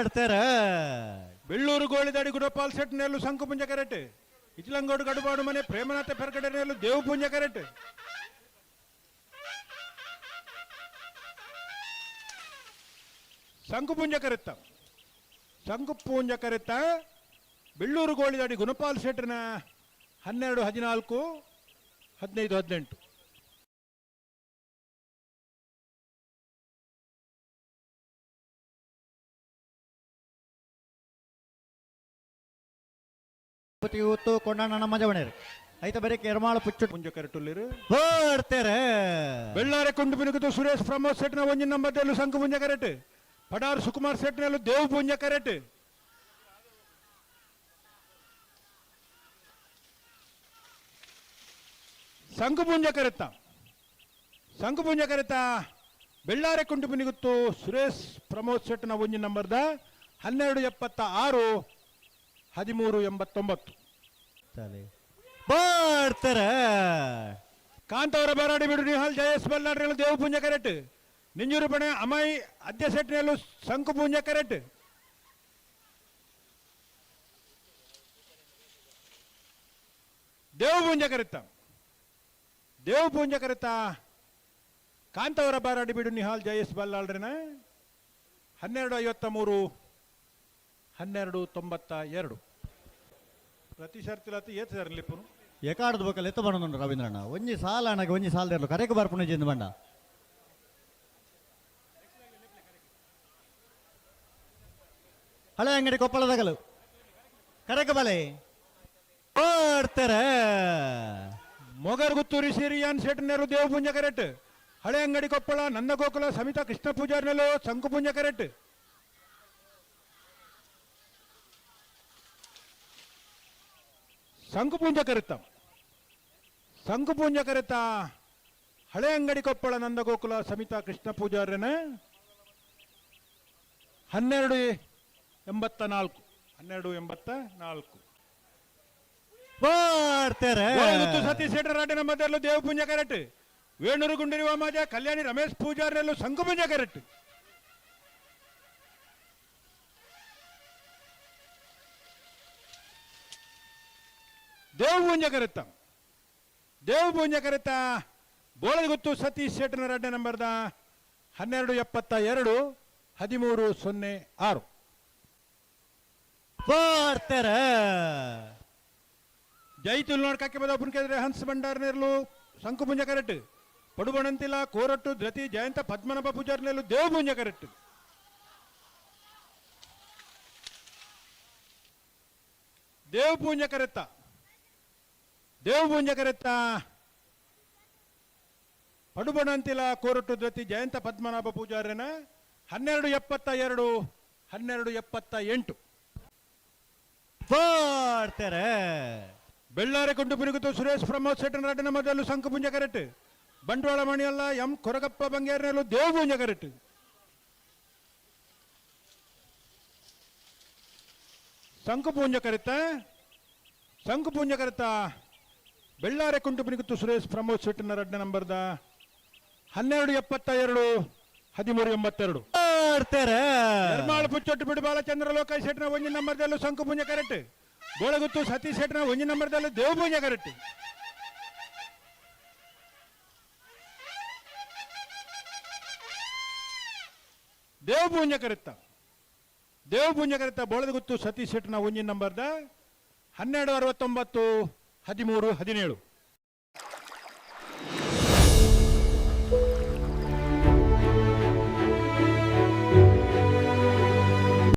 ಬರ್ತಾರೆ. ಬೆಳ್ಳೂರು ಗೋಳಿದಾಡಿ ಗುಡಪಾಲ್ ಸೆಟ್ ನೆಲ್ಲು ಸಂಕು ಪುಂಜ ಕರೆಟ್. ಇಚ್ಲಂಗೋಡು ಗಡುಬಾಡು ಮನೆ ಪ್ರೇಮನಾಥ ಪೆರ್ಗಡೆ ನೆಲ್ಲು ದೇವು ಪುಂಜ ಕರೆಟ್. ಸಂಕು ಪುಂಜ ಕರೆತ್ತ, ಸಂಕು ಪೂಂಜ ಕರೆತ್ತ ಬೆಳ್ಳೂರು ಗೋಳಿದಾಡಿ ಗುಣಪಾಲ್ ಶೆಟ್ಟರ್ನ 12-14, 15-18. ಇವತ್ತು ಕೊಂಡಣ್ಣ ಮಜವಣೆರು ಐತ ಬರೀ ಕೆರಮಾಳ ಪುಚ್ಚು ಪುಂಜ ಕರೆಟುಲ್ಲಿರು. ಬರ್ತಾರೆ. ಬೆಳ್ಳಾರೆ ಕುಂಡು ಬಿನುಕುತು ಸುರೇಶ್ ಪ್ರಮೋದ್ ಶೆಟ್ನ ಒಂಜಿ ನಂಬರ್ದಲ್ಲೂ ಸಂಕು ಪುಂಜ ಕರೆಟ್. ಪಡಾರ್ ಸುಕುಮಾರ್ ಶೆಟ್ನಲ್ಲೂ ದೇವು ಪುಂಜ ಕರೆಟ್. ಸಂಕು ಪುಂಜ ಕರೆತ್ತ, ಸಂಕು ಪುಂಜ ಕರೆತ ಬೆಳ್ಳಾರೆ ಕುಂಟು ಬಿನಿಗುತ್ತು ಸುರೇಶ್ ಪ್ರಮೋದ್ ಶೆಟ್ನ ಒಂಜಿ ನಂಬರ್ದ 12-76, 13-89. ಚಾಲೆ ಬರ್ತಾರೆ. ಕಾಂತವರ ಬಾರಾಡಿ ಬಿಡು ನಿಹಾಲ್ ಜಯೇಶ್ ಬಲ್ಲಾಡ್ರಲ್ಲೂ ದೇವು ಪುಂಜ ಕರೆಟ್. ನಿಂಜೂರು ಪಣೆ ಅಮೈ ಅದ್ಯ ಸೆಟ್ನಲ್ಲೂ ಸಂಕು ಪುಂಜ ಕರೆಟ್. ದೇವು ಪುಂಜ ಕರೆತ್ತ, ದೇವು ಪುಂಜ ಕರೆತ ಕಾಂತವರ ಬಾರಾಡಿ ಬಿಡು ನಿಹಾಲ್ ಜಯೇಶ್ ಬಲ್ಲಾಳ್ರಿನ 12-53, 12-92. ಪ್ರತಿ ಸರ್ತಿಲತ್ತು ಏತ್ ಸರ್ ಲಿಪ್ಪುನು. ಎಕಾಡ್ದು ಬೊಕ್ಕ ಎತ್ತ ಬಣ್ಣದುಂಡು ರವೀಂದ್ರಣ್ಣ. ಒಂಜಿ ಸಾಲ ಅಣ್ಣಗೆ ಒಂಜಿ ಸಾಲ ಇರಲು ಕರೆಕ್ ಬರ್ಪುಣ ಜಿಂದ ಬಂಡ. ಹಳೆ ಅಂಗಡಿ ಕೊಪ್ಪಳದಗಲು ಕರೆಕ್ ಬಲೆ ಬರ್ತಾರೆ. ಮೊಗರ್ ಗುತ್ತೂರಿ ಸಿರಿಯಾನ್ ಶೆಟ್ನರು ದೇವು ಪುಂಜ ಕರೆಟ್. ಹಳೆ ಅಂಗಡಿ ಕೊಪ್ಪಳ ನಂದಗೋಕುಲ ಸಮಿತಾ ಕೃಷ್ಣ ಪೂಜಾರ್ನಲ್ಲೂ ಶಂಕು ಪುಂಜ ಕರೆಟ್. ಶಂಕು ಪುಂಜ ಕರೆತ್ತ, ಶಂಕು ಪುಂಜ ಕರೆತ ಹಳೆ ಅಂಗಡಿ ಕೊಪ್ಪಳ ನಂದಗೋಕುಲ ಸಮಿತಾ ಕೃಷ್ಣ ಪೂಜಾರ್ಯನ 12-84, 12-84. ಬರ್ತಾರೆ. ಗುತ್ತು ಸತೀಶ್ ಶೆಟ್ಟರ್ ರಾಟಿನ ಮಧ್ಯದಲ್ಲೂ ದೇವ ಪುಂಜ ಕರೆಟ್. ವೇಣೂರು ಗುಂಡಿರುವ ಮಾಜ ಕಲ್ಯಾಣಿ ರಮೇಶ್ ಪೂಜಾರ್ನಲ್ಲೂ ಶಂಕು ಪುಂಜ ಕರೆಟ್. ದೇವ ಪುಂಜ ಕರೆತ್ತ, ದೇವ ಪುಂಜ ಕರೆತ ಬೋಳಗುತ್ತು ಸತೀಶ್ ಶೆಟ್ಟರ್ನ ರಡ್ಡೆ ನಂಬರ್ದ 12-72, 13-06. ಬರ್ತಾರೆ. ಜೈತುಲ್ ನೋಡ್ಕಕ್ಕೆ ಬದ ಪುನ್ಕೆದ್ರೆ ಹನ್ಸ್ ಭಂಡಾರ್ನೆರ್ಲು ಶಂಕು ಪುಂಜ ಕರೆಟ್. ಪಡುಬಣಂತಿಲ ಕೋರಟ್ಟು ದ್ರತಿ ಜಯಂತ ಪದ್ಮನಾಭ ಪೂಜಾರ್ನೆಲ್ಲು ದೇವ ಪುಂಜ ಕರೆಟ್. ದೇವ ಪೂಂಜ ಕರೆತ್ತ, ದೇವ ಪೂಂಜ ಕರೆತ್ತ ಪಡುಬಣಂತಿಲ ಕೋರಟ್ಟು ದ್ರತಿ ಜಯಂತ ಪದ್ಮನಾಭ ಪೂಜಾರ್ಯನ 12-72, 12-78. ಬರ್ತಾರೆ. ಬೆಳ್ಳಾರೆ ಕುಂಟು ಪಿರುಗುತ್ತು ಸುರೇಶ್ ಪ್ರಮೋದ್ ಶೆಟ್ಟನ್ ರಾಟಿನ ಮೊದಲು ಶಂಕು ಪುಂಜ ಕರೆಟ್. ಬಂಟ್ವಾಳ ಮಣಿಯಲ್ಲ ಎಂ ಕೊರಗಪ್ಪ ಬಂಗೇರ್ನಲ್ಲೂ ದೇವ ಪುಂಜ ಕರೆಟ್. ಶಂಕು ಪೂಂಜ ಕರೆತ, ಶಂಕು ಪೂಂಜ ಕರೆತ ಬೆಳ್ಳಾರೆ ಕುಂಟು ಪಿರುಗುತ್ತು ಸುರೇಶ್ ಪ್ರಮೋದ್ ಶೆಟ್ಟನ ರಡ್ಡ ನಂಬರ್ದ 12-72, 13-82. ಬರ್ತಾರೆ. ನಿರ್ಮಾಳ ಪುಚ್ಚೊಟ್ಟು ಬಿಡು ಬಾಲಚಂದ್ರ ಲೋಕ ಶೆಟ್ಟನ ಒಂಜಿ ನಂಬರ್ದಲ್ಲೂ ಶಂಕು ಪುಂಜ ಕರೆಟ್. ಬೋಳಗುತ್ತು ಸತೀಶ್ ಶೆಟ್ಟನ ಒಂಜಿ ನಂಬರ್ದಲ್ಲೂ ದೇವ ಪೂಂಜ ಕರೆಟ್. ದೇವ ಪೂಂಜ ಕರೆತ್ತ, ದೇವ ಪೂಂಜ ಕರೆತ್ತ ಬೋಳದಗುತ್ತು ಸತೀಶ್ ಶೆಟ್ಟನ ಒಂಜಿ ನಂಬರ್ದ 12-69, 13-17.